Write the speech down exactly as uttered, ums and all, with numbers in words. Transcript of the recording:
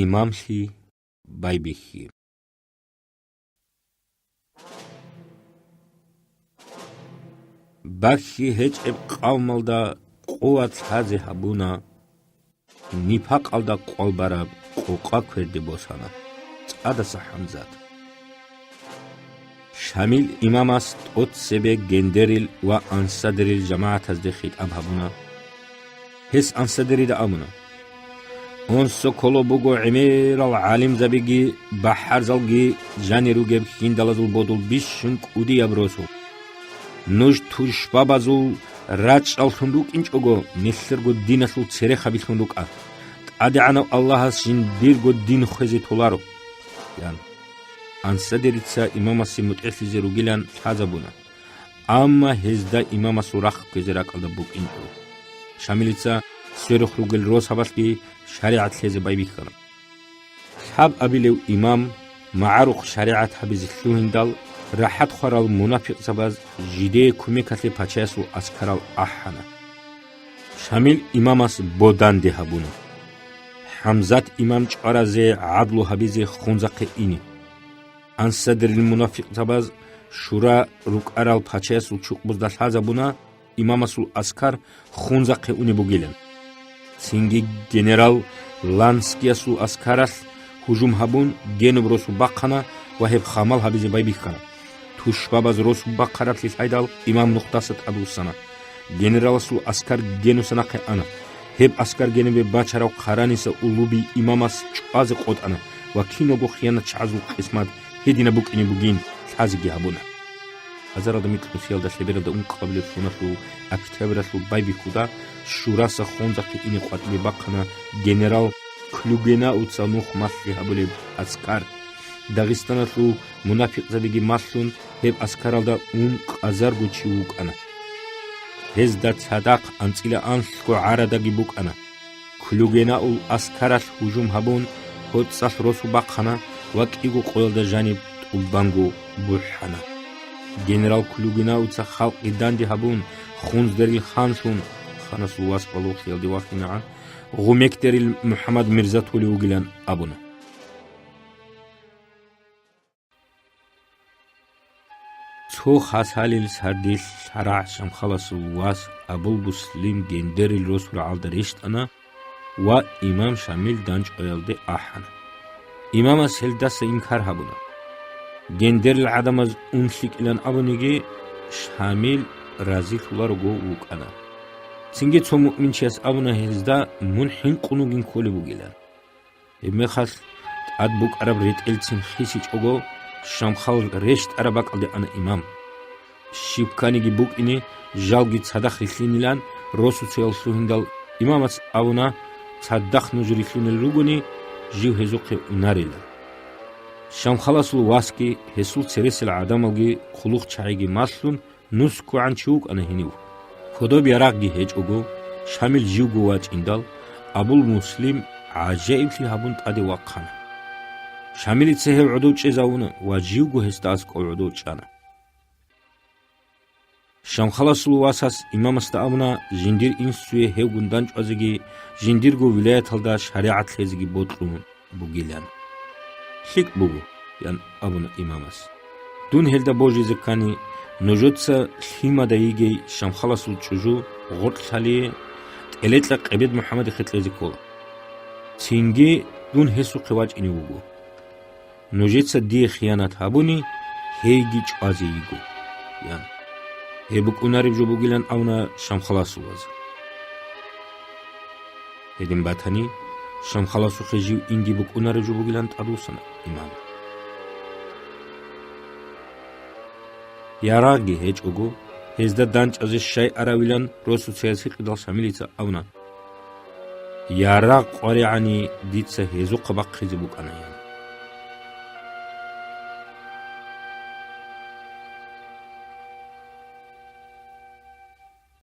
Имамлъи байбихьи. Бахьи гьечӀеб къавмалда къуват лъазе гьабуна, нипакъалда къвал бараб къокъа кверде босана цӀадаса ХӀамзат. Шамил имамас тӀоцебе гендерил ва ансадерил жамагӀатазде хитӀаб гьабуна. Гьес ансадерида абуна: «Онсоколо буго гӀемерал гӀалимзабиги бахӀарзалги жанир ругеб хьиндалазул бодул бищун кӀудияб росу. Нуж тушбабазул рачӀаллъун рукӀинчӀого, нилъерго диналъул церехабилъун рукӀа. ТӀадегӀанав Аллагьас жиндирго дин хвезе толаро», – ян. Ансадерица имамасе мутӀигӀлъизе ругилан лъазабуна. Амма гьезда имамасул рахъ кквезе ракӀалда букӀинчӀо. Шамилица сверухъ ругел росабалъги шаригӀат лъезе байбихьана. Лъабабилев имам магӀарухъ шаригӀат гьабизе лъугьиндал, рахӀат хварал мунапикъзабаз жидее кумекалъе пачаясул аскарал ахӀана. Шамил имамас боданде гьабуна. ХӀамзат имам чӀваразе гӀадлу гьабизе хунзахъе ине. Ансадерил мунапикъзабаз шура рукӀарал пачаясул чукъбузда лъазабуна имамасул аскар хунзахъе унеб бугилан. Цинги генерал Ланскиясул аскаралъ гьужум гьабун, генуб росу бахъана ва гьеб хамал гьабизе байбихьана. Тушбабаз росу бахъараблъи лъайдал, имам нухдаса тӀадвуссана. Генераласул аскар генуса нахъе ана. Гьеб аскар генибе бачарав Хъараниса уллуби имамас чӀвазе къотӀана ва киналго хиянатчагӀазул къисмат гьединаб букӀине бугин лъазеги гьабуна. Азаралда микьнусиялда лъебералда ункъабилеб соналъул октябралъул байбихьуда шураса хунзахъе ине къватӀибе бахъана генерал Клюгенауца нух малъи гьабулеб аскар. Дагъистаналъул мунапикъзабиги малъун, гьеб аскаралда ун къазарго чи вукӀана. Гьезда цадахъ анцӀила анлъго гӀарадаги букӀана. Клюгенаул аскаралъ гьужум гьабун, гьоцӀалъ росу бахъана ва кӀиго къоялда жаниб тӀубанго бухӀана. Генерал Клюгенауца халкъги данде гьабун, хунздерил ханлъун, ханасул вас балугълъиялде вахинегӀан, гъумекдерил МухӀаммад Мирзатулев вугилан абуна. Цо хасалил сардилъ лъарагӀ Шамхаласул вас Абул-Муслим гендерил росу рагӀалда рещтӀана ва имам Шамил дандчӀваялде ахӀана. Имамас гьелдаса инкар гьабуна. Гендерил гӀадамаз ун лъикӀилан абуниги, Шамил разилъуларого вукӀана. Цинги цо муъминчияс абуна гьезда: «Мун хӀинкъун вугин кколеб бугилан». Гьебмехалъ тӀад букӀараб ретӀелцин хисичӀого, Шамхал рещтӀараб бакӀалде ана имам. Щиб кканиги букӀине, жалги цадахъ рилълъинилан росуцаял лъугьиндал, имамас абуна: «Цадахъ нуж рилълъунел ругони, жив гьезухъе унарилан». Шамхаласул васги, гьесул цересел гӀадамалги, хъулухъчагӀиги малъун, нусгогӀан чи вукӀана гьенив. Кодоб ярагъги гьечӀого, Шамил живго вачӀиндал, Абул-Муслим гӀажаиблъи гьабун тӀаде вахъана. Шамилица гьев гӀодов чӀезавуна ва живго гьесда аскӀов гӀодов чӀана. Шамхаласул васас имамасда абуна жиндир инсуе гьевгун дандчӀвазеги, жиндирго вилаяталда шаригӀат лъезеги бокьун бугилан. «ЛъикӀ буго», – ян абуна имамас. «Дун гьелда божизе ккани, нужеца лъимада йигей Шамхаласул чӀужу гъоркьлъалие, тӀелекьа Къебед МухӀаммадихъе кьезе ккола. Цинги дун гьесухъе вачӀине вуго. Нужеца дие хиянат гьабуни, гьейги чӀвазе йиго», – ян. Гьеб букӀунареб жо бугилан абуна Шамхаласул вас. Гьедин батани, Шамхаласухъе жив инги букӀунареб жо бугилан тӀадвуссана имам. Ярагъги гьечӀого, гьезда дандчӀвазе щай аравилан росуцаяс гьикъидал, Шамилица абуна: «Ярагъ къваригӀани, дица гьезухъа бахъизе букӀана», – ян.